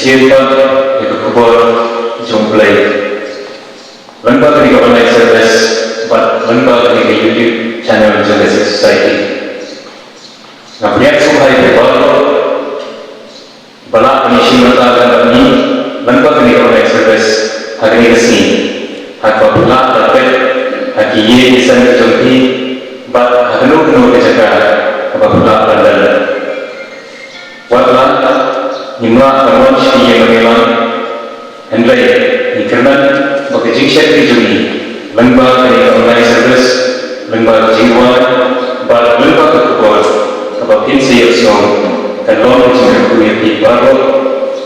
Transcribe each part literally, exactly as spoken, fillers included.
Jingpang ïa ka khubor jong U Blei lyngba kane ka online service bad lyngba kane ka YouTube channel jong ka Society. Nga pdiang sngewbha ïa phi baroh ba la pynshim bynta bad ngi lyngba kane ka online service ha kane ka sngi. Ha kaba phi lah ban peit ha ki ïing ki sem ki jong phi bad ha kano kano ka jaka kaba phi lah ban don. Wat la ngim lah ban wan sha ki ïing ban ïalam, hynrei ngi kyrmen ba ka jingshakri jong ngi lyngba kane ka online service, lyngba ka jingrwai bad lyngba ka khubor kaba phin sa ïohsngew kan long ka jingkyrkhu ïa phi baroh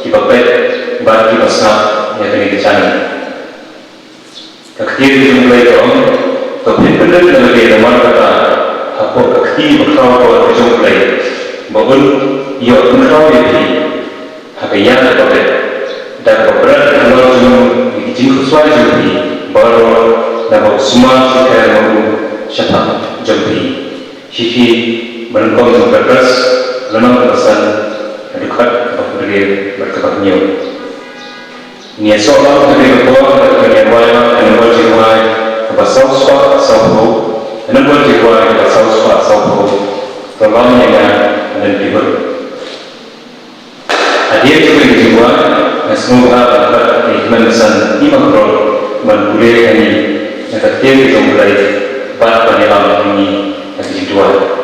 kiba peit bad kiba sngap ïa kane ka channel. Ka ktien jong U Blei ka ong, to phin pynrit na lade namar kata hapoh ka kti bakhraw ka jong U Blei, ba un ïoh pynkhraw ïa phi ha ka ïing kaba beit, da kaba bret halor jong u ïa ki jingkhuslai jong phi baroh, naba u sumar shisha ïa u shaphang jong phi. Shi phi ba nyngkong jong ka dress, lynnong kaba san, ka dkhot kaba hynriew bad kaba hynñiew. Ngi ïasoh lang ha kane ka por bad ngi ïa rwai lang ka nombor jingrwai kaba saw spah saw phew, ka nombor jingrwai kaba saw spah saw phew. To lam ïa nga ha lynti bad hadien jong ka jingrwai nga sngewbha ban khot ïa i Kmen San Ima Khrod ban pule ïa ngi na ka ktien ka jong U Blei bad ban ïalam ïa ngi ha ka jingduwai.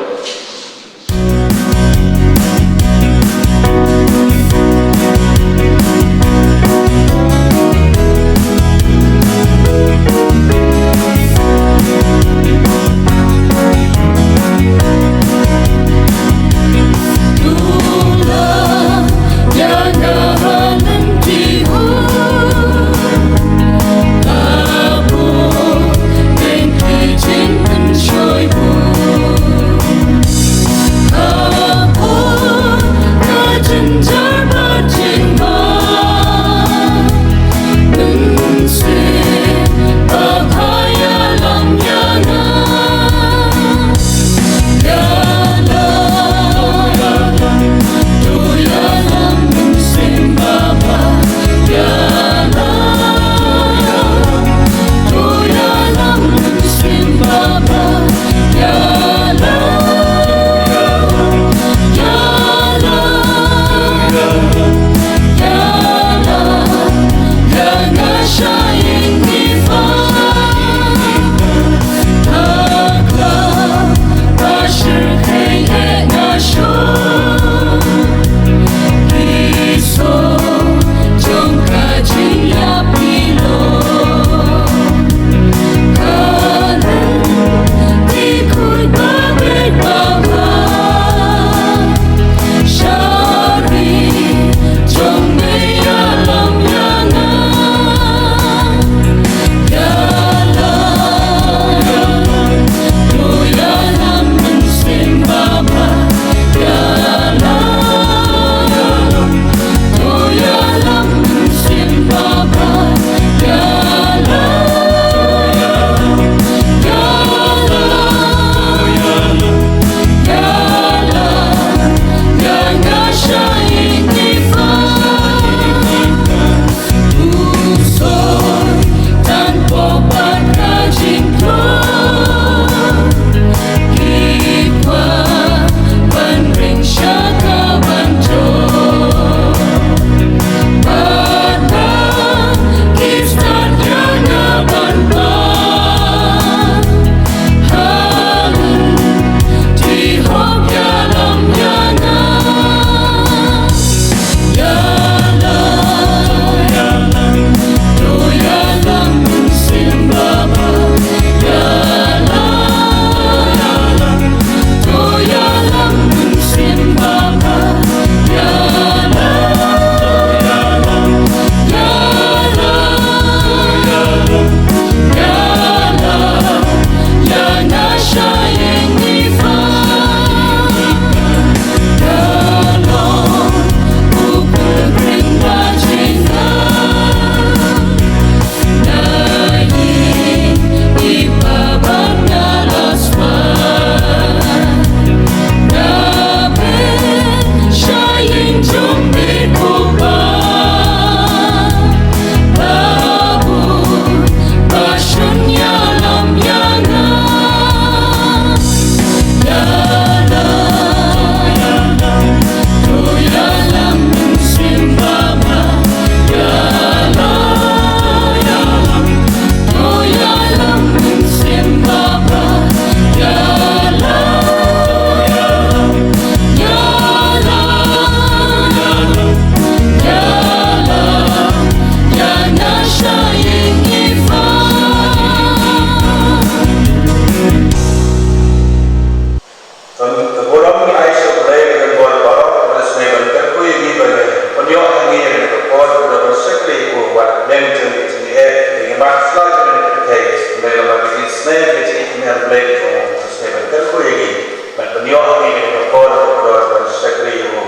Em jong ki jingeh, ki jingeh ba sla jong ki pyrthei, hynrei lyngba ka jingsnei, ka jingeh ka Blei ka jong u, ka snei ban kyrkhu ïa ngi, ban pynïoh ïa ngi ka por, ka por ban shakri ïa u.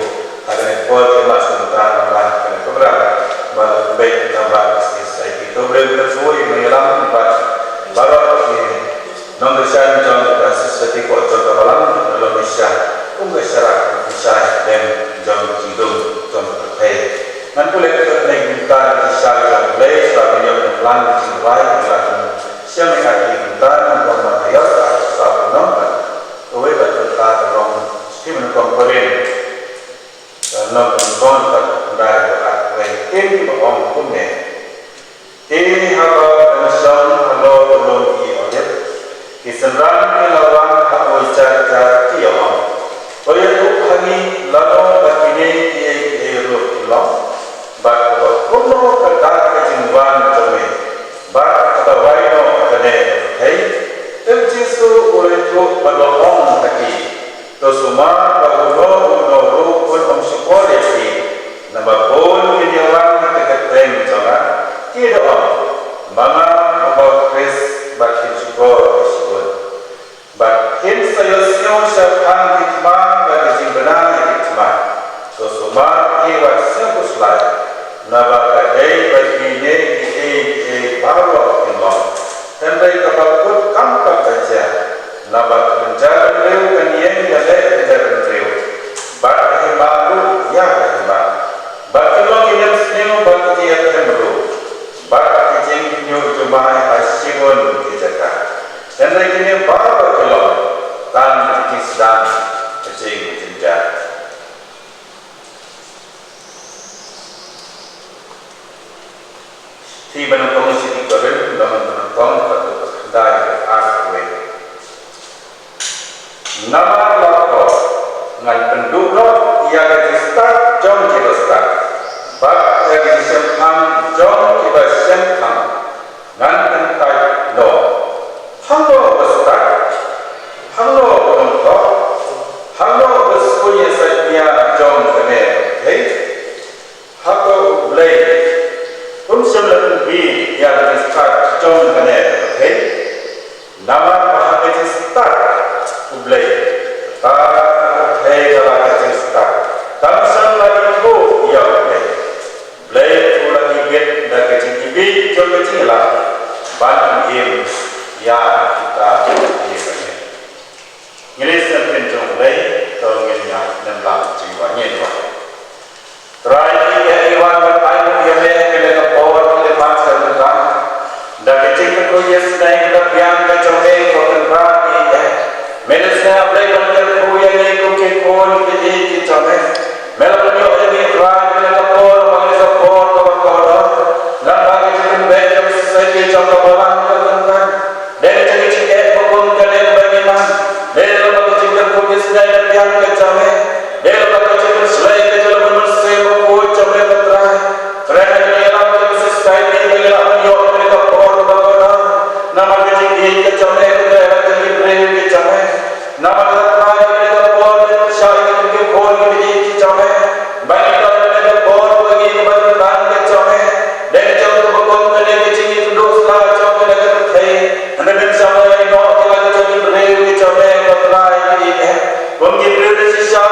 Ha kane ka por ki mat sngewthuh ban wan ha kane ka program, ba la pynbeit lyngba ka Society. To Blei un kyrkhu ïa ngi, ïalam bad baroh ki nongkyrshan jong ka Society, ko jong ka balang, la long shisha kum ka sharak ka pynshai dem jong ka jingdum jong ka pyrthei. Ngan pule ka kyrteng ka bynta ka jingshai jong U Blei, sha ka ñiong ka plan ka jingrwai ka la shem ïa ka bynta, ngan pule ma ka ïa ka sa ka nong ka. Kawei ka bynta ka long skim nong ka Korinth. Ka nong ka nong ka khyndai ka arphew wei. Kin ki ba ong kumne. Te haba dang shong halor u lum ki Olib, ki synran ki la wan ha u jar jar ki ïa ong, to ïathuh ha ngi lano ba kine kiei kiei ruh ki long, bad kaba kumno ka dak ka jingwan jong me, bad kaba wai noh ha kane ka pyrthei. Te u Jisu u la ïathuh bad u la ong ha ki, to sumar ba uno uno ruh un ym shukor ïa phi, naba bun kin ïa wan ha ka kyrteng jong nga, ki da ong, ma nga uba u Khrist, bad kin shukor ïa shibun. Bad kin sa ïohsngew shaphang ki thma bad ki jingbna ïa ki thma. To sumar phi wat sngewkhuslai, naba ka dei ba kine kiei kiei baroh kin long. Hynrei kaba kut kam pat ban jia, naba ka kynja bynriew kan ïeng ïaleh bynriew, bad ka hima ruh ïa ka hima, bad ka long ki nemsniew bad ki jingïathem ruh, bad ki jingïoh jumai ha shibun ki jaka. Hynrei kine baroh ki long tang ki jingsdang ka jingjynjar. Shithi ba nyngkong sha ki Korinth, lynnong ba nyngkong, ka dkhot khyndai haduh arphew wei. Namar la ong, ngan pynduh noh ïa ka jingstad jong kiba stad, bad ïa ka jingshemphang jong kiba shemphang. Ngan kyntait noh, hangno ba stad, hangno ba nyngkong, hangno ba skul ïasaid nia jong kane ka pyrthei? Ha ka U Blei um shym la pynbi ïa ka jingstad jong kane ka pyrthei. Namar ba ha ka jingstad U Blei, kata ka pyrthei ka la ka jingstad, kam shym la ithuh ïa U Blei. Blei u la ibit da ka jingibit jong ka jingïalam, ban im ïa kita kiba ïeit. Ngi leit sha ka ktien jong U Blei, to ngin ïa nemlang jingwan, ngin wan. Trai, ngi ïa wan ban ai nguh ïa me ha kane ka por, ha kane ka por. Da ka jingkyrkhu ïa ka sneng kaba biang ka jong me, ko Kynrad ngi ïeit. Me la sngewbha, Blei, ban kyrkhu ïa ngi kum ki khun ki ïeit ki jong me. Me la pynïoh ïa ngi, Trai, ha kane ka por, ha kane ka por kaba kordor. Lyngba ka jingpynbeit jong ka Society jong ka balang, ko Kynrad. Dei ka jingeh ba kum kane ba ngi man. Dei lyngba ka jingkyrkhu ïa ka sneng kaba biang ka jong me. Dei lyngba ka jingpynshlei ka jong u Mynsiem Bakhuid jong me, ko Trai. Trai, ngi ïalam ïa ka Society ba ngi la pynïoh ha kane ka por kaba kordor. Namar ka jingïeit ka jong me, ko Trai, ïa ki briew ki jong me. Namar kata, Trai, ha kane ka por me pynshai ïa ki khun ki ïeit ki jong me. Ba ngi don ha kane ka por ba ngi ïa ka bynta ka jong me. Dei jong ka ba kum kane ka jingïeit kynduh sla jong kane ka pyrthei. Hynrei me shym la ïehnoh ïa la ka jong ki briew ki jong me, ko Trai, ki ïeit. Kum ki briew da shisha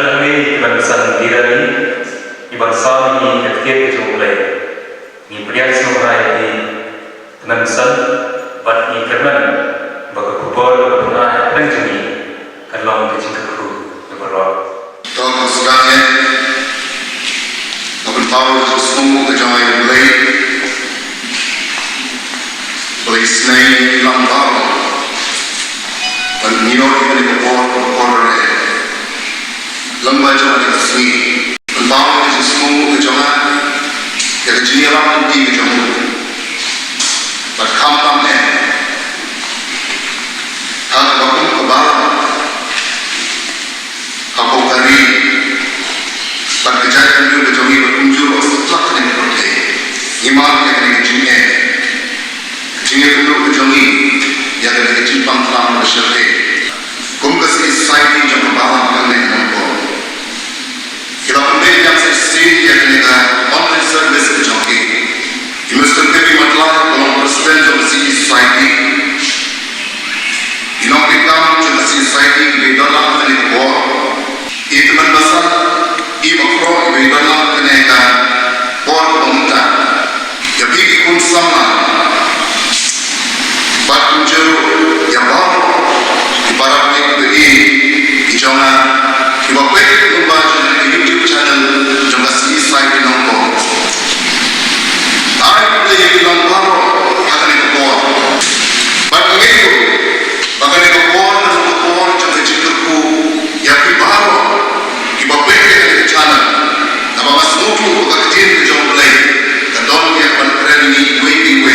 Hangne ïa ki ban san dira ni, ïa ban sam ïa ka ktien ka jong U Blei. Ngi pdiang sngewbha ïa ki tymmen san, bad ngi kyrmen ba ka khubor kaba pynai hapdeng jong ngi kan long ka jingkyrkhu kaba roi. To ngin sdang ïa, nga pynpaw ïa ka jingsngew ka jong ngi ïa U Blei. Blei sneng ïa ngi lang baroh. Bad ngi ïoh ïa kane ka por, ka por re. Lem bad jong kane ka sngi. Pynpaw ïa ka jingsngew ka jong nga ïa ka jingïalam lynti ka jong u. Bad kham tam eh, ha kaba kum ka balang, ha ka ri, bad ka jaitbynriew ka jong ngi bad kumjuh ruh satlak kane ka pyrthei. Ngi mad ïa kane ka jingeh, ka jingïakynduh ka jong ngi ïa kane ka jingpang tlang kaba shyrkhei. Kum ka City Society jong ka balang hangne ha Nongpoh, ki la pynbeit biang shisien ïa kane ka online service ka jong ki. I Mister K. B. Matlar, uba long President jong ka City Society, ki nongtrei kam jong ka City Society kiba ïadon lang ha kane ka por, i tymmen basan, i bakhraw, iba ïadon lang ha kane ka por kaba mynta. Ïa phi ki khun samla, bad kumjuh ruh ïa baroh ki para bangeit kiba ïeit ki jong nga, kiba peit lyngba jong ka YouTube channel jong ka City Society Nongpoh. Ai khublei ïa phi lang baroh ha kane ka por. Bad nga ngeit ruh ba kane ka por ka long ka por jong ka jingkyrkhu ïa phi baroh kiba peit ïa kane ka channel. Naba nga sngewthuh ba ka ktien ka jong U Blei ka don ïa ka ban kren ïa ngi iwei pa iwei.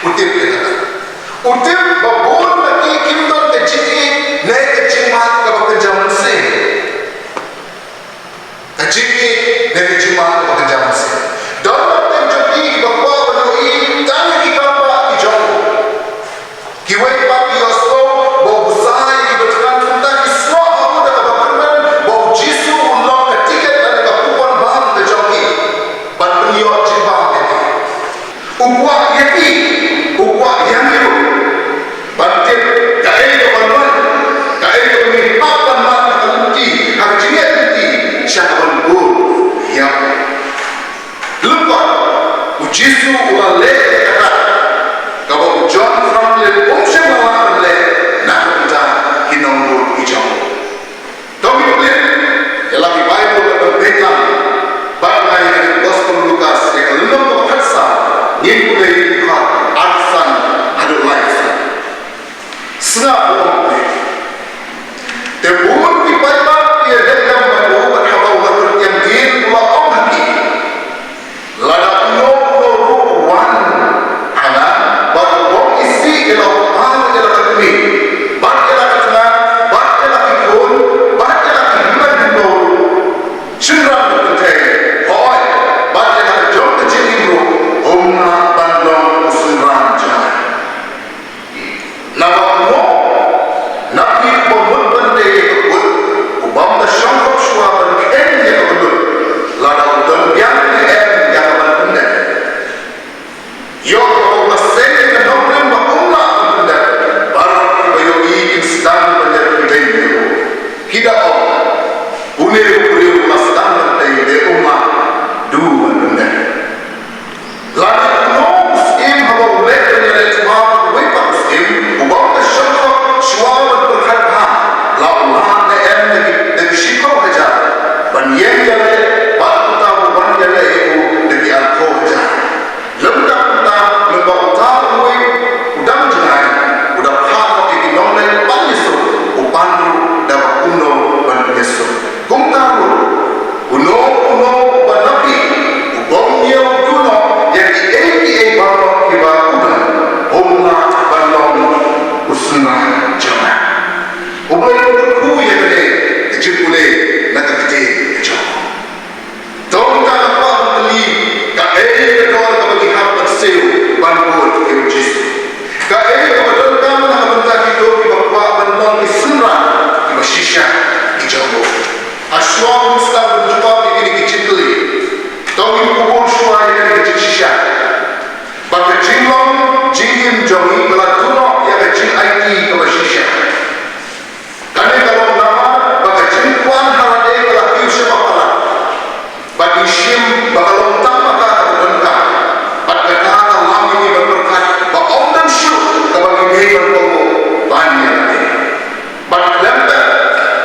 U tip ïa kata. U tip ba bun na ki kim don ka jingïeit ne ka jingmad kaba kynja mynsiem. Ka jingïeit ne ka jingmad kaba kynja mynsiem. Don na pdeng jong ki kiba kwah ban ïohi tang ïa ki kam bah ki jong u. Kiwei pat ki ïohsngew ba u bsa ïa kiba thngan, kumta ki snoh ha u da kaba kyrmen ba U Jisu un long ka tiket lane ka coupon bam ka jong ki ban pynïoh jingbam ïa ki. U kwah ïa ki, u kwah ïa ngi ruh ban tip kaei kaba ngi, kaei kaba ngi hap ban mad ha ka lynti, ha ka jingïaid lynti, sha kaban bud ïa u. Lyngkot, U Jisu u la leh ïa kata kaba u John Franklin um shym la lah ban leh na ka bynta ki nongbud ki jong u. To ngin pule ïa la ki Baibl kaba pynbeit lang bad nga ïa ka Gospel Lukas, ïa ka lynnong kaba khatsan, ngin pule ïa ki dkhot arphew san haduh laiphew san. Sngap u ong kumne: Te bun ki paidbah ki ïaleh lem bad u, bad haba u la kyrtiang dien u la ong ha ki, lada uno uno ruh u wan ha nga bad u bym isih ïa la u kpa ïa la ka kmie bad ïa la ka tnga bad ïa la ki khun bad ïa la ki hynmen hynñiew ruh, shynrang bad kynthei, hooid, bad ïa la ka jong ka jingim ruh, um lah ban long u synran jong nga. Naba uno na phi uba mut ban tei ïa ka kut, u bym da shongkop shuwa ban kheiñ ïa ka kut, lada u don biang ne em ïa ka ban pyndep. Ïoh ba u la seng ïa ka nongrim ba um lah ban pyndep, baroh kiba ïohi kin sdang ban ïa pyndep ïa u. Ki da ong, une u briew u la sdang ban tei, te um lah du ban pyndep. Lada uno u syiem haba u leh ban ïaleh tbak uwei pat u syiem, u bym da shongkop shuwa ban pyrkhat bha la u lah ne em da ki, da ki shiphew hajar ban ïeng ïaleh bad uta uba wan ïaleh ïa u da ki arphew hajar. Lymda kumta, lymda uta uwei u dang jngai, u da phah noh ïa ki nongleit ban ïasuk, u pan ruh da ba kumno ban ïasuk. Kumta ruh, uno uno uba na phi u bym ñiew duh noh ïa kiei kiei baroh kiba u don, um lah ban long u synran jong nga. U Blei un kyrkhu ïa kane ka jingpule na ka ktien ka jong u. To ngin ïa kwah ban kylli, kaei ka dor kaba ngi hap ban siew ban bud ïa U Jisu? Kaei kaba donkam na ka bynta kito kiba kwah ban long ki synran kiba shisha ki jong u? Hashwa ban sdang ban jubab ïa kine ki jingkylli, to ngin kubur shuwa ïa kane ka jingshisha, ba ka jinglong jingim jong ngi ka la duh noh ïa ka jingaiti kaba shisha. Kane ka long namar ba ka jingkwah ha lade ka la kiew shabar palat. Bad ngi shim ba ka long tang ma ka kaba donkam. Bad kata ka lam ïa ngi ban pyrkhat ba ym don shuh kaba ngi dei ban kohnguh ban ïa lade. Bad khlem pep,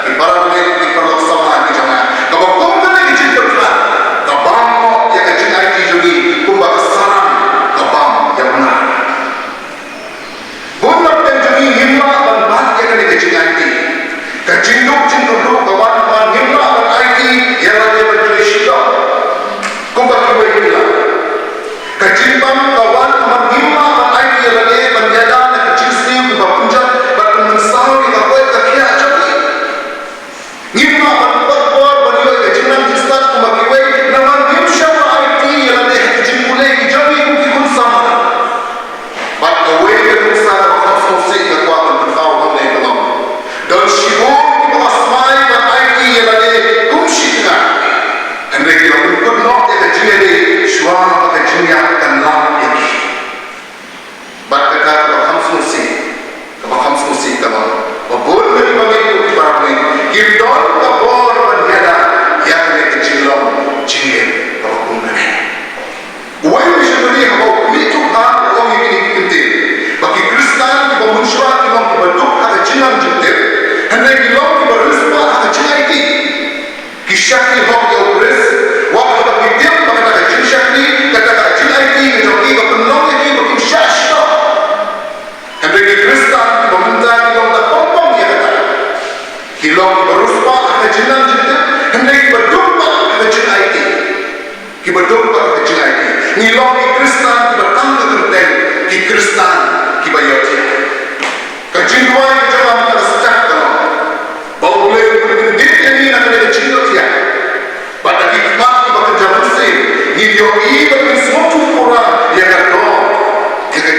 ki para bangeit, ki paralok samla ki jong nga, kaba kum kane ka jingpyrkhat ka bam noh ïa ka jingaiti jong ngi kumba ka sarang ka bam ïa u nar.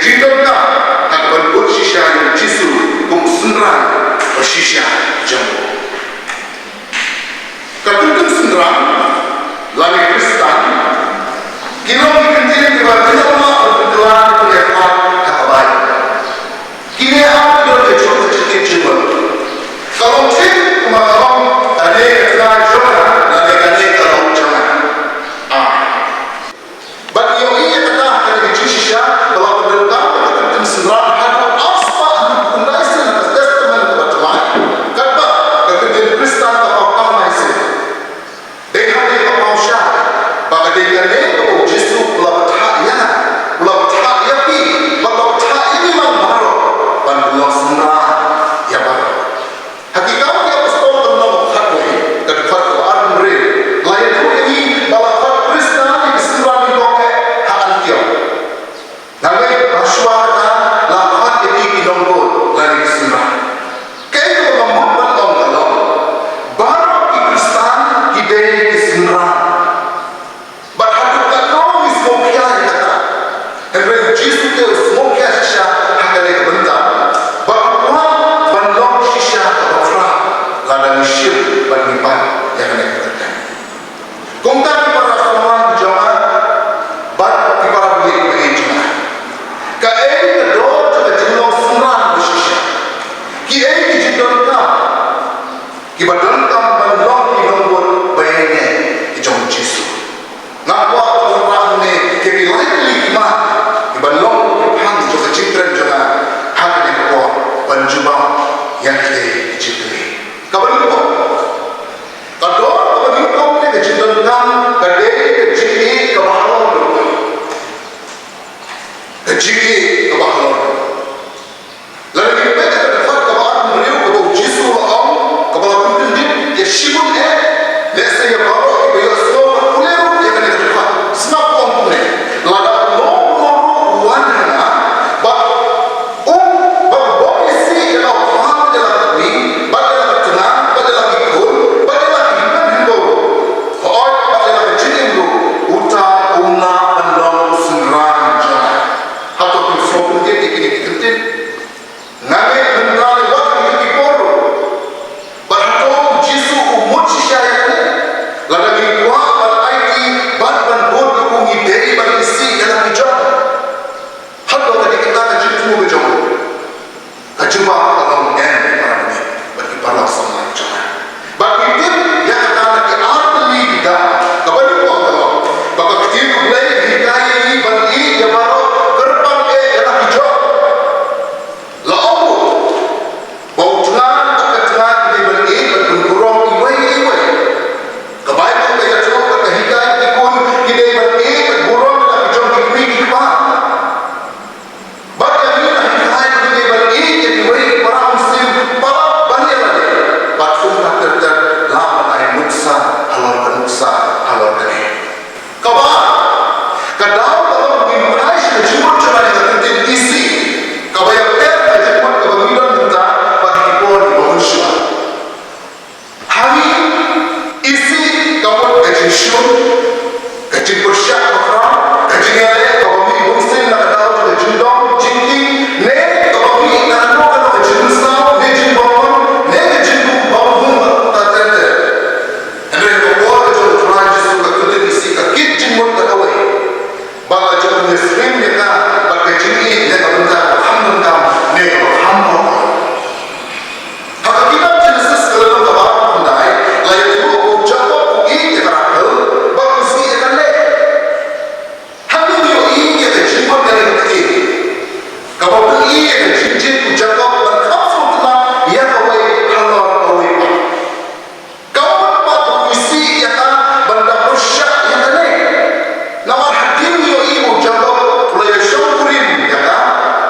Jingdonkam ha kaba bud shisha ïa u Jisu kum u synran ba shisha jong u. Ka kyntien synran lane Khristan ki long ki kyntien kiba kynmaw ban kylla ban ïakhmat ha ka Baibl. Kine ki don ka jong ka jingkit jingmut. Ka long thik kumba ka long, kane ka jong nga lane kane ka long jong nga. Ah. Bad ngi ïohi ïa kata ha kane ka jingshisha ba la pyndonkam ïa ka kyntien synran haduh arspah hynñiewphew khyndai sien ha ka Testament kaba thymmai. Katba ka kyntien Khristan ka paw thymmai sien. Dei hangne ka paw shai ba ka dei kane kaba u Jisu u la bthah ïa nga, u la bthah ïa phi bad u la bthah ïa ngi man baroh ban pynlong synran ïa baroh. Ha Ki Kam ki Apostol ka lynnong kaba khatwei, ka dkhot kaba arphew hynriew, la ïathuh ïa ngi ba la khot Khristan ïa ki synran nyngkong eh ha Antiok. Nga ngeit ba shuwa kata la khot ïa ki ki nongbud lane ki synran. Kaei kaba nga mut ban ong ka long, baroh ki Khristan ki dei ki synran. Bad haduh katno ngi sngewkhia ïa kata, hynrei u Jisu te u sngewkhia shisha ha kane ka bynta. Bad u kwah ban long shisha kaba khraw lada ngi shim bad ngi peit ïa kane ka bynta. Kumta ki para samla ki jong nga bad ki para bangeit bangeit jong nga, kaei ka dor jong ka jinglong synran ba shisha? Kiei ki jingdonkam kiba donkam ban long ki nongbud ba ïaineh ki jong u Jisu? Nga kwah ban wanrah hangne ïa ki lai tylli ki mat kiban long ki phang jong ka jingkren jong nga ha kane ka por ban jubab ïa kine ki jingkylli. Kaba nyngkong, ka dor kaba nyngkong ne ka jingdonkam ka dei ka jingïeit kaba halor. Ka jingïeit kaba halor. Lada ngi peit ïa ka dkhot kaba arphew hynriew kaba u Jisu u la ong, kaba la pynkyndit ïa shibun eh, lehse ïa baroh kiba ïohsngew bad pule ruh ïa kane ka dkhot. Sngap, u ong kumne: Lada uno uno ruh u wan ha nga bad um, bad u bym isih ïa la u kpa bad ïa la ka kmie bad ïa la ka tnga bad ïa la ki khun bad ïa la ki hynmen hynbew, hooid, bad ïa la ka jingim ruh, uta um lah ban long u synran jong nga. Hato kim sngewthuh ïa kine ki kyntien? Nga ngeit mynta ne wat ha kito ki por ruh. Bad hato u Jisu u mut shisha ïa kane? Lada ngi kwah ban aiti bad ban bud ïa u, ngi dei ban isih ïa la ki jong. Hato ka dei kata ka jingthmu ka jong u? Ka jubab ka long em, para bangeit bad ki paralok samla jong nga. Bad ngi tip ïa kata na ki ar tylli ki dak. Kaba nyngkong ka long ba ka ktien U Blei ka hikai ïa ngi ban ïeit ïa baroh kyrpang eh ïa la ki jong. La ong ruh ba u tnga bad ka tnga ki dei ban ïeit bad ban burom iwei ïa iwei. Ka Baibl ka ïathuh bad ka hikai ki khun ki dei ban ïeit bad burom ïa la ki jong ki kmie ki kpa. Bad ïa ngi la hikai ba ngi dei ban ïeit ïa kiwei ki para mynsiem palat ban ïa lade. Bad kumta ter ter lah ban ai nuksa halor ka nuksa halor kane. Kaba ar, ka daw ka long ba ngin phai sha ka jingmut jong nga ïa ka kyntien isih, kaba ïapher ka jingmut kaba ngi don mynta bad ki por kiba mynshuwa. Ha ngi, isih ka mut ka jingshun, ka jingpyrshah bakhraw, ka jingïaleh kaba mih bun sien na ka daw jong ka jingdom jingtieng, ne kaba mih na kano kano ka jingmynsaw ne jingbymman ne ka jingdum bymhum bad kumta ter ter. Hynrei ha ka por ka jong u Trai Jisu ka kyntien isih ka kit jingmut da kawei. Ba ka jong u ïasyriem ïa ka bad ka jingïeit ïa ka bynta kaba kham donkam ne kaba kham pop. Ha ka kitab Genesis ka lynnong kaba arphew khyndai la ïathuh ba u Jakob u ïeit ïa ka Rakhel bad u isih ïa ka Lea. Hangne ngi ïohi ïa ka jingmut kane ka ktien kaba pyni ïa ka jingjied u Jakob ban kham sngewtynnat ïa kawei halor kawei pat. Ka mut pat ba u isih ïa ka ban da pyrshah ïa kane. Namar hadien ngi ïohi ba u Jakob u la ïashongkurim ïa ka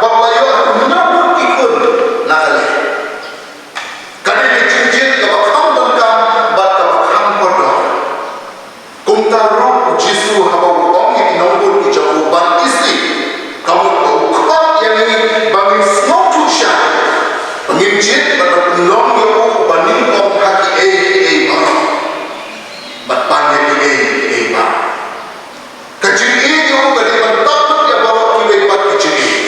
bad u la ïoh haduh hynñiew ngut ki khun na ka Lea. Kane ka jingjied kaba kham donkam bad kaba kham kordor. Kumta ruh u Jisu haba u ong ïa ki nongbud ki jong u ban isih, ka mut ba u khot ïa ngi ba ngin sngewthuh shai, ba ngin jied bad ban pynlong ïa u uba nyngkong ha kiei kiei baroh bad ban ïa kiei kiei baroh. Ka jingïeit ïa u ka dei ban tap lut ïa baroh kiwei pat ki jingïeit.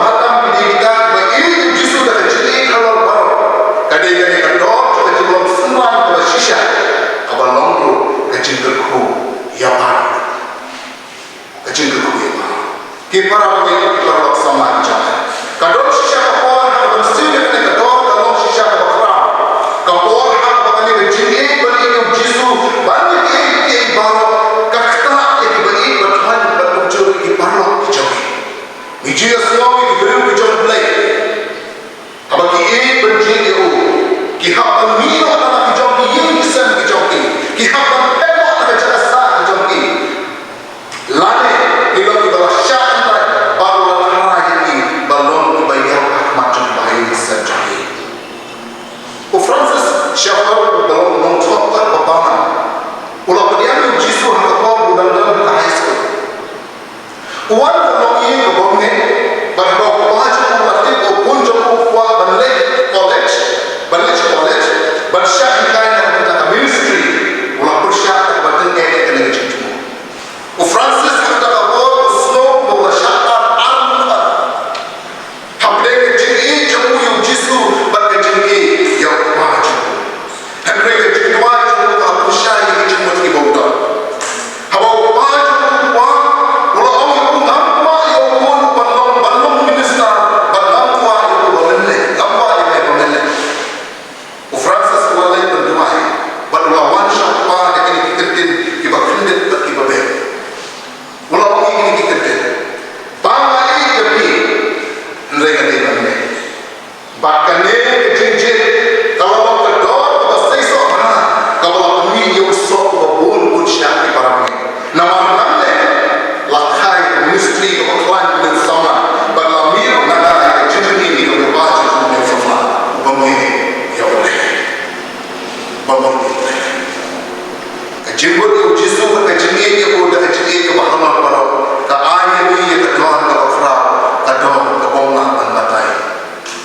Hatam ki dei kita kiba ïeit ïa u Jisu da ka jingïeit halor baroh. Ka dei kane ka dor jong ka jinglong synran kaba shisha, kaba long ruh ka jingkyrkhu ïa baroh. Ka jingkyrkhu ïa baroh. Ki para bangeit, ki paralok samla ki jong nga, ka don shisha ka por ha kaba mynsiem ïa kane ka dor ka long shisha kaba khraw. Ka por ha kaba kane ka jingïeit ban ïeit ïa u Jisu, ban ïeit ïa ki baroh, ka ktah ïa kiba ïeit, ban hoi, ban kumjuh ïa ki paralok ki jong ngi. Ngi ju ïohsngew ïa ki briew ki jong U Blei, haba ki ïeit ban jied ïa u, ki hap ban mih noh na ki jong ki ïing ki sem ki jong ki, ki hap ban phet noh na ka jaka sah ki jong ki. Lane ki long kiba la shah kyntait bad u la tharai ïa ki ban long kiba ïap ha khmat jong ki bahaïing sem jong ki. U Francis Schaeffer, uba long u nongthoh kat ba bymman, u la pdiang ïa u Jisu ha ka por u dang don ha ka high school. U wan na ka longïing kaba bymngeit, bad haba u kpa jong u u la tip ba u khun jong u u kwah ban leit college, ban leit sha college, ban shah hikai na ka bynta ka ministry, u la pyrshah da kaba tyngeh ïa kane ka jingthmu. U Francis ha kata ka por u sngew ba u la shah tad ar lynti hapdeng ka jingïeit jong u ïa u Jisu bad ka jingïeit ïa u kpa jong u. Hynrei ka jingduwai jong u ka la pynshai ïa ka jingmut kiba u don. Haba u kpa jong u u kwah, u la ong ïa u, ngam kwah ïa u khun u ban long, ban long minister, bad ngam kwah ïa u ba men leh, ngam kwah ïa me ba men leh. U Francis u la leit ban duwai, bad u la wan sha u kpa da kine ki kyntien kiba khyndiat bad kiba beit. U la ong ïa kine ki kyntien: Pa, nga ïeit ïa phi, hynrei nga dei ban mih. Bad kane ka jingjied ka la long ka dor kaba seisoh bha, kaba la pynmih ïa u soh uba bun bun sha ki para bangeit. Namar nangne la kha ïa ka ministry kaba khlaiñ u samla, bad la mih ruh na ka jingmih ïa ka kpa jong u samla uba mih ïa u Blei. Ba mih ïa u Blei. Ka jingmut ïa u Jisu bad ka jingïeit ïa u da ka jingïeit kaba halor baroh ka ai ïa ngi ïa ka dor kaba khraw, ka dor kaba ym lah ban batai.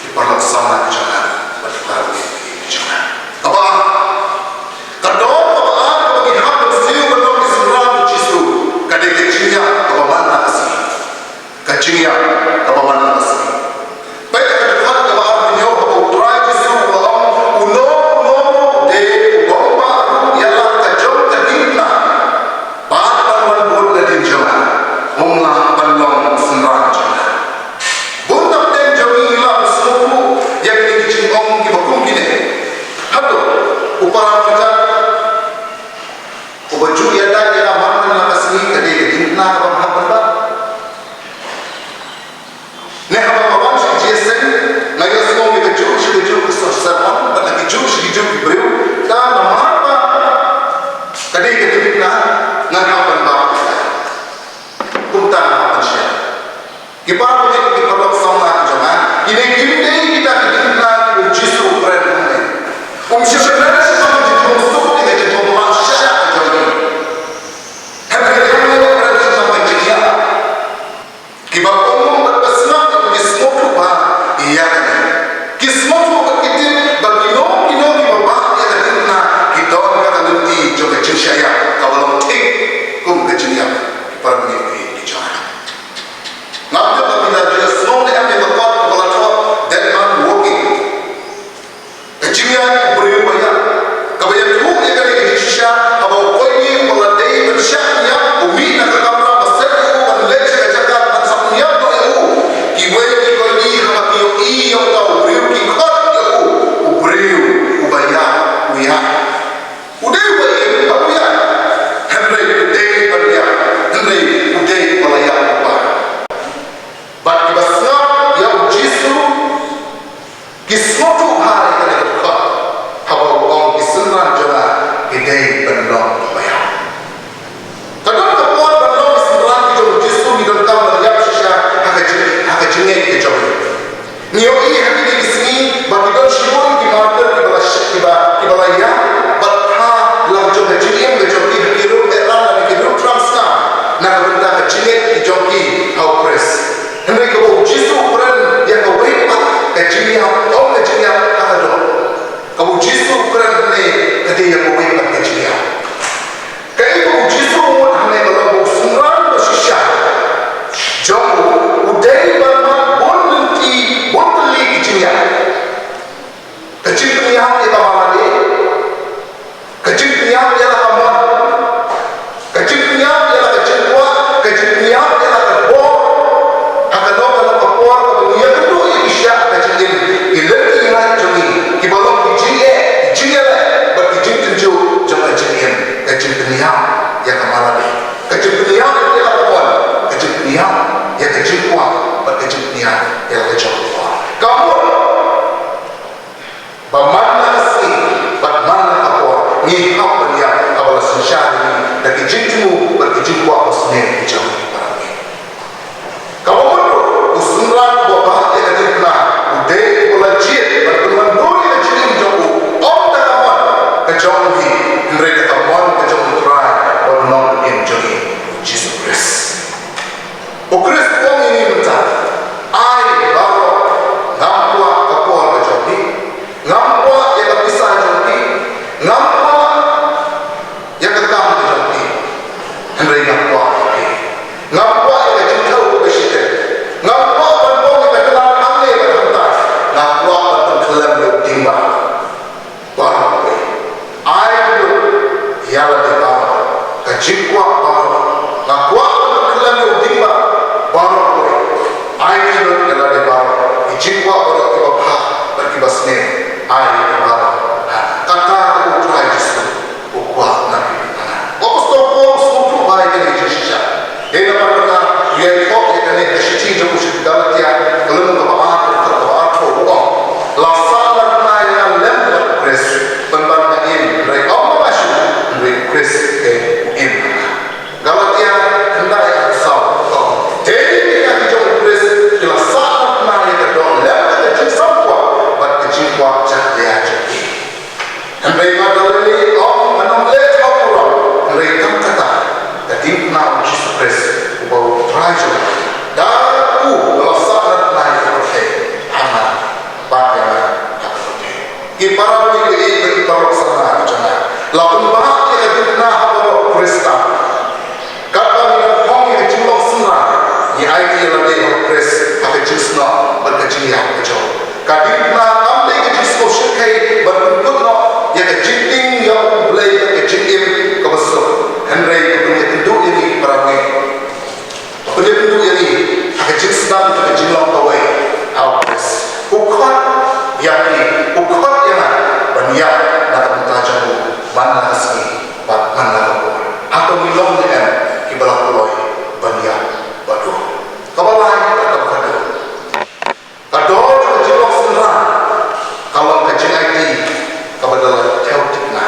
Ki paralok samla ki jong nga bad ki para bangeit ki jong nga. Kaba ar, ka dor kaba ar kaba ngi hap ban siew ban long ki synran u Jisu, ka dei ka jingïap kaba man la ka sngi. Ka jingïap kaba man la ka sngi. Peit ïa ka dkhot kaba arphew hynñiew, haba U Trai Jisu u la ong, uno uno u dei u bym bah ruh ïa la ka jong ka diengphna, bad ban wan bud nadien jong nga, um lah ban long synran jong nga. Bun na pdeng jong ngi ngi lah ban sngewthuh ïa kine ki jingong kiba kum kine. Hato u para marjan uba ju ïada ïa nga man la ka sngi ka dei ka diengphna kaba nga hap ban bah? Ne haba nga wan sha ka jingïaseng, nga ïohsngew ïa kajuh sha kajuh ka sermon bad na kijuh sha kijuh ki briew, ta namar ba ka dei ka diengphna ngan hap ban bah. Kumta nga hap ban shah. Ki para bangeit, ki paralok samla ki jong nga, kine kim dei kita ki diengphna kiba u Jisu u kren hangne. Um shym kren shaphang ka jinglong suk ne ka jinglong mad shah ka jong ngi. Hynrei u kren shaphang ka jingïap. Kiba ong bad ba sngap ki sngewthuh ba ïa kane. Ki sngewthuh bad ki tip ba kino kino kiba bah ïa ka diengphna ki don ha ka lynti jong ka jingshah ïap kaba long thik kum ka jingïap. Ki para bangeit ki jong nga, ngam tip ba phi la ju ïohsngew ne em ïa ka kot kaba la thoh Dead Man Walking. Ka jingïaid u briew ba ïap. Kaba ïathuh ïa kane ka jingshisha, haba u koitñi uba la dei ban shah pynïap u mih na ka kamra ba set ïa u ban leit sha ka jaka ban sa pynïap noh ïa u, kiwei ki koitñi haba ki ïohi ïa uta u briew ki khot ïa u, u briew uba ïap u ïaid. U dei uba im, haba u ïaid. Hynrei u dei ban ïap. Hynrei u dei uba la ïap u bah. Bad kiba sngap ïa u Jisu ki sngewthuh bha ïa kane ka dkhot haba u ong ki synran jong nga ki dei ban long kiba ïap. Ka don ka por ban long ki synran ki jong u Jisu ngi donkam ban ïap shisha ha ka jing, ha ka jingngeit ka jong ngi. Ngi ïohi ha kine ki sngi ba ki don shibun ki martyr kiba la sh-, kiba, kiba la ïap bad ha la ka jong ka jingim ka jong ki ha ki riew Iran lane ki riew thrang sngap na ka bynta ka jingngeit ki jong ki ha u Khrist. Hynrei kaba u Jisu u kren ïa kawei pat ka jingïap, ym ka jingïap ha ka doh. Kaba u Jisu u kren hangne ka dei ïa kawei pat ka jingïap. Kaei kaba u Jisu u mut hangne ka long ba u synran ba shisha jong u u dei ban mad bun ka jong u por. Ka mut ba man la ka sngi bad man la ka por ngi hap ban ïap, haba la synshar ïa ngi da ki jingthmu bad ki jingkwah basniew ki jong ngi, para bangeit. Kaba mut ruh, u synran uba bah ïa ka diengphna u dei uba la jied bad pynwandur ïa ka jingim jong u, ym da ka mon ka jong u hi, hynrei da ka mon ka jong U Trai bad u Nongpynim jong ngi, U Jisu Khrist. U Khrist u ong ïa ngi mynta, ai baroh, ngam kwah ka por ka jong phi, ngam kwah ïa ka pisa jong phi, ngam kwah ïa ka kam ka jong phi, hynrei nga kwah ïa phi. Nga kwah ïa ka jingthew kaba shiteng. Nga kwah ban pom ïa ka jingkhlaiñ hangne bad hangtai. Nga kwah ban pynkhyllem ïa u ding bah. Baroh kawei. Ai lut ïa lade baroh, ka jingkwah baroh. Nga kwah ban pynkhyllem ïa u ding bah. Baroh kawei. Ai lut ïa lade baroh, ki jingkwah baroh kiba bha bad kiba sniew. Ai lut baroh. Kata ka U Trai Jisu u kwah na phi na nga. U Apostol Paul u sngewthuh bha ïa kane ka jingshisha. Dei namar kata u ïathuh ïa kane ka shithi jong u sha ki Galatia, ka lynnong kaba ar, ka dkhot kaba arphew, u ong, la sahnarphna ïa nga lem bad U Khrist, pynban nga im, hynrei ym ma nga shuh, hynrei U Khrist te u im ha nga. Galatia khyndai, arphew saw, u ong, dei ki jong U Khrist ki la sahnarphna ïa ka doh lem ka jingsngewkwah bad ka jingkwah jaitbynriew jong ki. Hynrei ma da lei lei ong, ngan ym leh thaw burom, hynrei tang kata ka diengphna U Jisu Khrist uba U Trai jong nga. Da u la sahnarphna ïa ka pyrthei ha nga, bad ïa nga ha ka pyrthei. Ki para bangeit, ki paralok samla ki jong nga, la pynbha ïa ka diengphna ha baroh u Khristan. Katba ngi dang phong ïa ka jinglong synran, ngi aiti ïa lade ha u Khrist ha ka jingsnoh bad ka jingïap ka jong u. Ka diengphna kam dei ka jingsngew shyrkhei ban pynkut noh ïa ka jingtieng ïa U Blei bad ka jingim kaba suk, hynrei ka pynïakynduh ïa ngi, para bangeit. Ka pynïakynduh ïa ngi ha ka jingsdang bad ka jinglong kawei ha u Khrist. U khot ïa phi, u khot ïa nga ban ïap na ka bynta jong u man la ka sngi bad man la ka por. Hato ngi long ne em kiba la kloi ban ïap bad u? Kaba lai bad kaba khatduh, ka dor jong ka jinglong synran ka long ka jingaiti kaba da la thew thikna.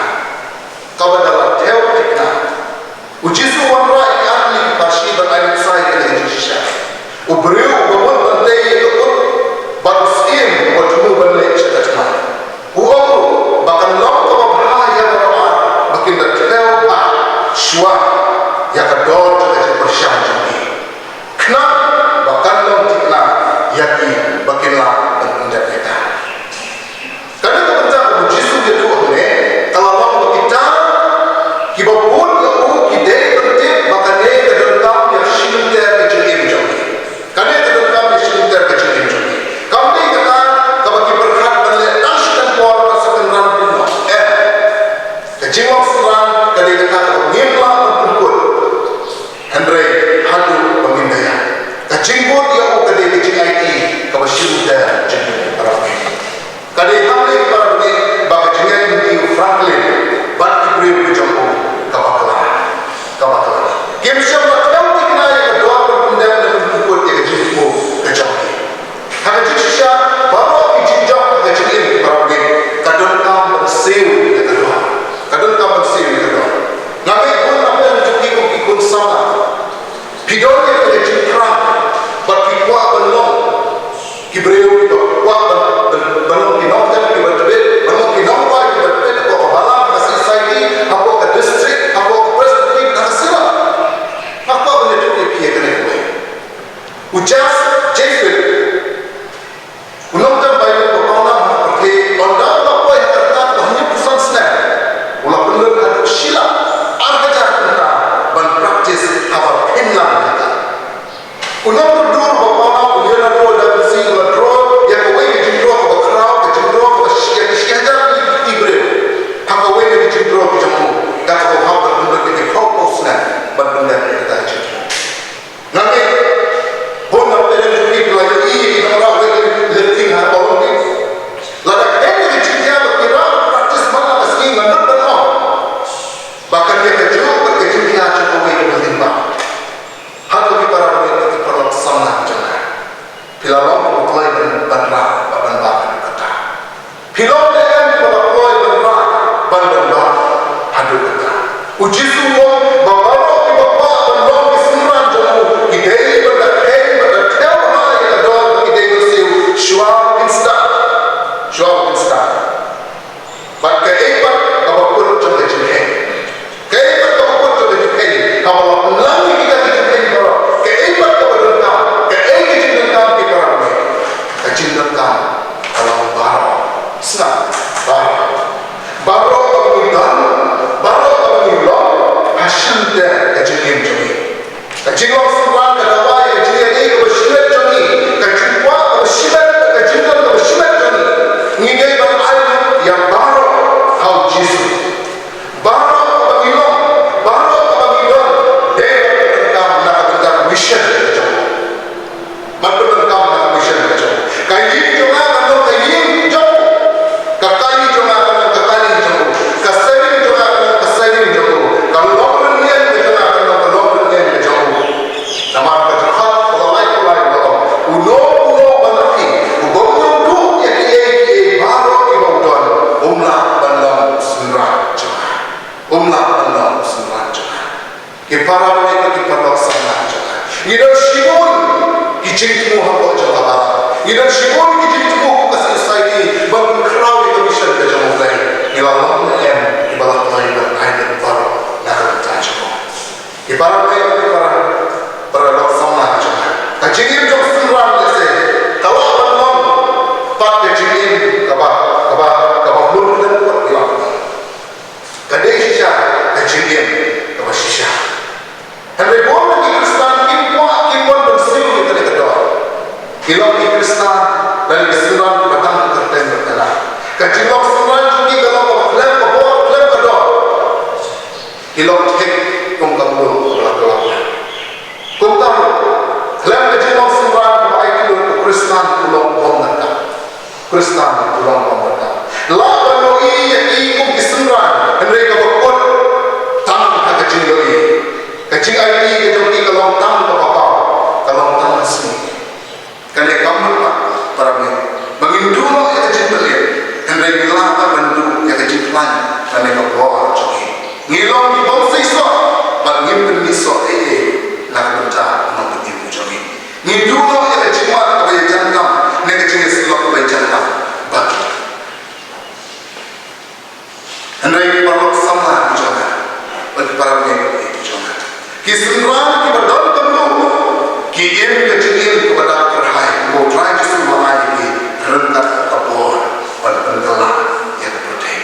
Kaba da la thew thikna. U Jisu u wanrah ïa ki artylli ki parshi ban ai nuksa ïa kane ka jingshisha. U briew uba mut ban tei ïa ka kut bad u syiem uba thmu ban leit sha ka thma. U ong ruh ba kan long kaba bha ïa baroh ar ba kin da thew ar shuwa ïa ka dor jong ka jingpyrshang jong ki, khnang ba kan long thikna ïa ki ba kin lah ban pyndep ïa ka. Kane ka bynta kaba U Jisu u ïathuh hangne ka la long ba kita kiba bud ïa u ki dei ban tip ba kane ka donkam ïa ka shilynter ka jingim jong ki. Kane ka donkam ïa ka shilynter ka jingim jong ki. Kam dei kata kaba ki pyrkhat ban leh tang shi tang por bad sa kynran bun noh. Em. Ka jinglong synran ka dei kata kaba ngim lah ban pynkut. Hynrei haduh ba ngin da ïap, ka jingbud ïa u ka dei ka jingaiti kaba shim ter jong ngi, para bangeit. Ka dei hangne, para bangeit, ba ka jingïaid lynti u Franklin bad ki briew ki jong u ka bakla, ka bakla. Kim shym la thew thikna ïa ka dor ban pyndep ne ban pynkut ïa ka jingthmu ka jong ki. Ha ka jingshisha, baroh ki jingjop ha ka jingim, para bangeit, ka donkam ban siew ïa ka dor. Ka donkam ban siew ïa ka dor. Nga ngeit bun na pdeng jong phi kum ki khun samla, phi don ïa ka jingthrang bad phi kwah ban long ki briew kiba kwah ban, ban, ban long ki nongtem kiba tbit, ban long ki nongwai kiba tbit hapoh ka balang, ha ka society, hapoh ka district, hapoh ka presbytery, ha ka sira. Nga kwah ban ïathuh ïa phi ïa kane kawei. U Jas Jesuit, u nongtem Baibl ba pawnam ha ka pyrthei, ynda u la poi ha ka rta kaba hynñiewphew san snem, u la pynlut haduh shi lak ar hajar kynta ban practice haba pynlang ïa ka. U nongkyndur ba pawnam, u Leonardo da Vinci, u la draw Ka long synran ka dawa ïa ka jingïadei kaba shimet jong ngi, ka jingkwah kaba shimet, ka jingdon kaba shimet jong ngi. Ngi dei ban ai lut ïa baroh ha U Jisu. Baroh kaba ngi long, baroh kaba ngi don, dei ban pyndonkam na ka bynta ka mission ka jong U. Ban pyndonkam na ka mission ka jong U. Ka ïing jong nga kan long ka ïing jong U. Ka kali jong nga kan long ka kali jong U. Ka saiñ jong nga kan long ka saiñ jong U. Ka longrynïeng ka jong nga kan long ka longrynïeng ka jong U. Namar ka dkhot kaba lai kaba lai ka ong, uno uno ba na phi uba ym ïoh duh ïa kiei kiei baroh kiba u don, um lah ban long synran jong nga. Um lah ban long synran jong nga. Ki para bangeit, ki paralok samla jong nga, ngi don shibun ki jingthmu hapoh jong ka balang. Ngi don shibun ki jingthmu kum ka society ban pynkhraw ïa ka mission ka jong U Blei. Ngi la long ne em kiba la kloi ban ai lad baroh na ka bynta jong U? Ki para bangeit, ki para, paralok samla jong nga, ka jingim jong synran lehse ka lah ban long pat ka jingim kaba, kaba, kaba hun kdem pat ïa u. Ka dei shisha ka jingim kaba shisha. Hynrei bun na ki Khristan kim kwah, kim wan ban siew ïa kane ka dor. Ki long ki Khristan lane ki synran kiba tang kyrteng kyrteng. Ka jinglong synran jong ki ka long kaba khlem ka bor khlem ka dor. Ki long thik kum ka mluh kaba la kylla. Kumta ruh, khlem ka jinglong synran kaba aiti lut, u Khristan u long u bym nangta. Khristan u long u bym nangta. Lah ban ïohi ïa ki kum ki synran, hynrei kaba kut tang ha ka jingïohi. Ka jingaiti ka jong ki ka long tang kaba paw, ka long tang ha sngi. Kane kam mut pat, para bangeit, ba ngin duh noh ïa ka jingpyllait, hynrei ngi lah pat ban duh ïa ka jingkhlaiñ lane ka bor jong ngi. Ngi long ki bym seisoh bad ngim pynmihsoh ei ei na ka bynta u nongpynim jong ngi. Ngi duh noh ïa ka jingmad kaba ïajan kam ne ka jingïasyllok kaba ïajan kam bad Hynrei ki paralok samla ki jong nga, bad ki para bangeit ki jong nga, ki synran kiba don ka mluh ki im ka jingim kaba dap kyrhai, kumba U Trai Jisu u la ai ïa ki ryngkat ka bor ban pynkylla ïa ka pyrthei.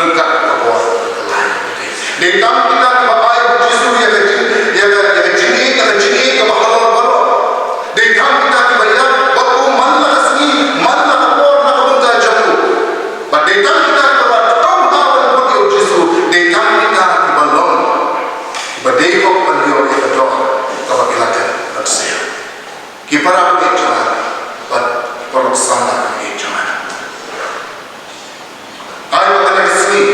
Ryngkat ka bor ban pynkylla ïa ka pyrthei. Dei tang kita kiba ai U Jisu ïa ka jing, ïa ka, ïa ka jingïeit, ïa ka jingïeit kaba halor baroh. Dei tang kita kiba ïap bad u man la ka sngi, man la ka por na ka bynta jong u. Bad dei tang kita kiba la thaw ha ban bud ïa U Jisu, dei tang kita kiba long, kiba dei hok ban ïoh ïa ka dor kaba ki la dep ban siew. Ki para bangeit jong nga bad paralok samla bangeit jong nga, ai ba kane ka sngi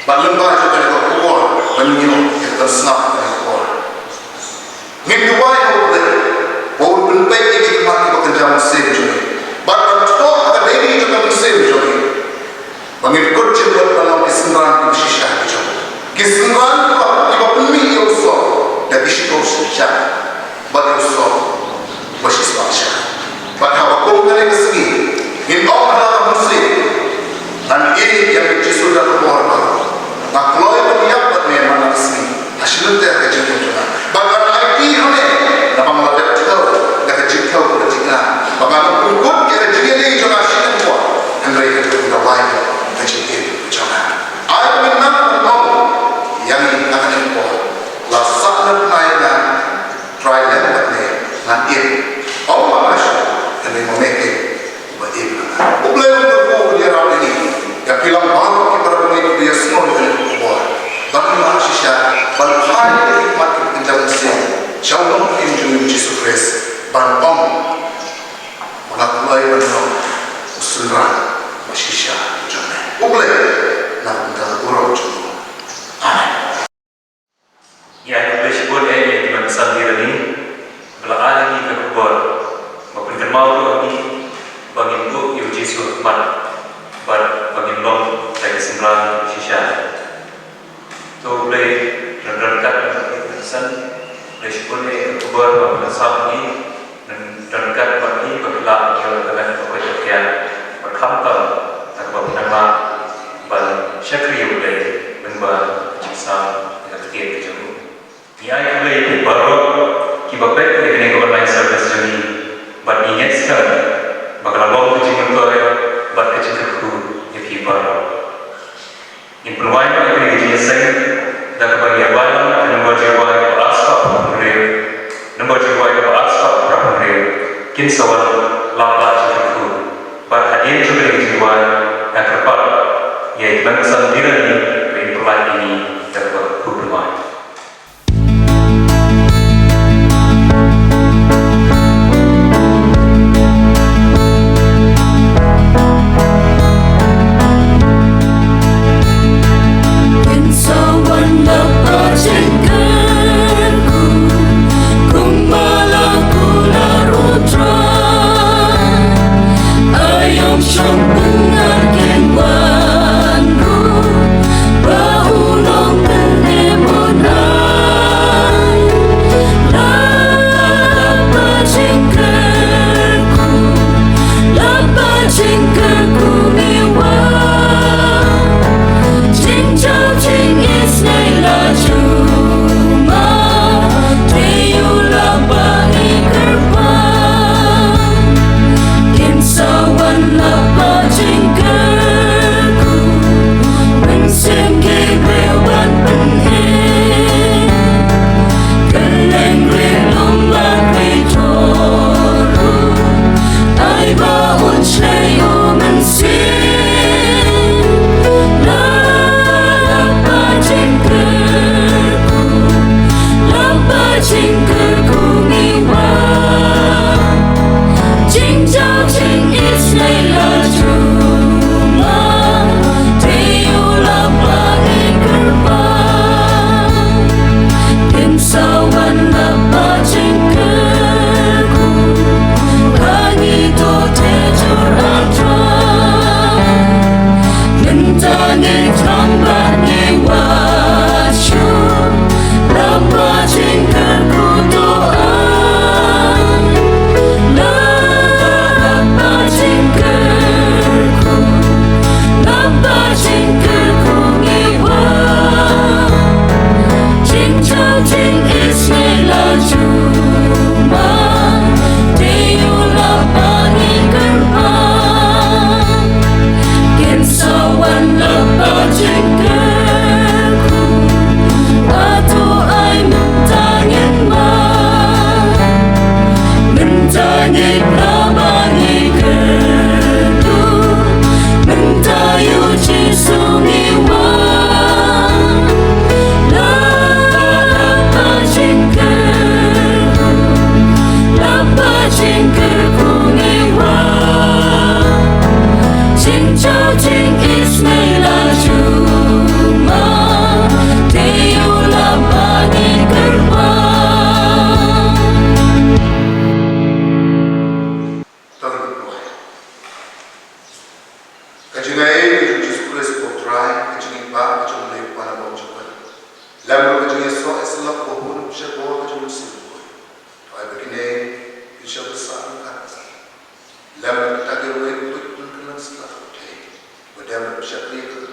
bad lyngba jong kane ka khubor ban ïoh ïa ka sngap kane ka khubor. Ngin duwai ha U Blei ba un pynpeit ïa ki khmat kiba kynja mynsiem jong ngi bad ban thoh ha ka diary jong ka mynsiem jong ngi, ba ngin kut jingmut ban long ki synran kiba shisha ki jong U, ki synran kiba, kiba pynmih ïa U Soh da ki shyntur shisha bad ïa U Soh ba shispah shisha. Bad haba kum kane ka sngi ngin ong ha la ka mynsiem, ngan ïeit ïa U Jisu da ka bor baroh. Nga kloi ban ïap bad me man la ka sngi ha shilynter ka jingim jong nga. Bad ngan aiti ha me namar nga la dep thew da ka jingthew kaba thikna. Bad ngan ym pynkut ïa ka jingïadei jong nga sha kynta, hynrei ngan ïada ïa ka jingïeit jong nga. Ai ba ngin nang ban ong ïa ngi ha kane ka por, la sahnarphna ïa nga Trai, lem bad me ngan im. Ym ma nga shuh, hynrei ma me keiñ uba im ha nga. U Blei un kyrkhu un ïarap ïa ngi, ïa phi lang baroh ki para bangeit kiba ïasngew ïa kane ka khubor, ba ngin lah shisha ban phai ïa ki khmat kiba kynja mynsiem sha U Nongpynim jong ngi U Jisu Khrist, ban ong, ba nga kloi ban long u synran ba shisha jong me. U Blei un kyrkhu un ïarap ïa ngi. Amen. Ngi ai khublei shibun ïa i Mem Sandi Rani ba la ai ïa ngi ka khubor ba pynkynmaw ruh ïa ngi ba ngin buh ïa u Jisu ha khmat bad ba ngin long ki synran shisha. To U Blei un ryngkat bad i Mem Sandi. Khublei shibun ïa ka khubor ba la sam ïa ngi. Ngan don ryngkat bad phi ba phi lah ban ïoh ïa ka met kaba koit ka khiah bad khamtam da kaba pyndonkam ban shakri ïa U Blei lyngba ka jingsam ïa ka ktien ka jong u. Ngi ai khublei ïa phi baroh kiba peit ïa kane ka online service jong ngi bad ngi ngeit skhem ba ka la long ka jingmyntoi bad ka jingkyrkhu ïa phi baroh. Ngin pynwai noh ïa kane ka jingïaseng da kaba ngi ïa wan ïa ka nombar jingrwai kaba ar spah Lap ba jingkyrkhu. Bad hadien jong ka jingduwai, nga kyrpad ïa i Benson Dirani ba in pynlait ïa ngi da kaba kyrkhu. Ka jingaiei ka jong u Jisu Khrist u Trai, ka jingim ba ka jong u Blei Kpa Nabawngkynmaw, lem bad ka jingïasoh ïasyllok ba bun sha bor ka jong u Mynsiem Bakhuid. To ai ba kine kin sngewbha sah ryngkat, lem bad kita ki rwai ba tuid pynkylla sla pyrthei, ba dem bad pynshakri ïa ka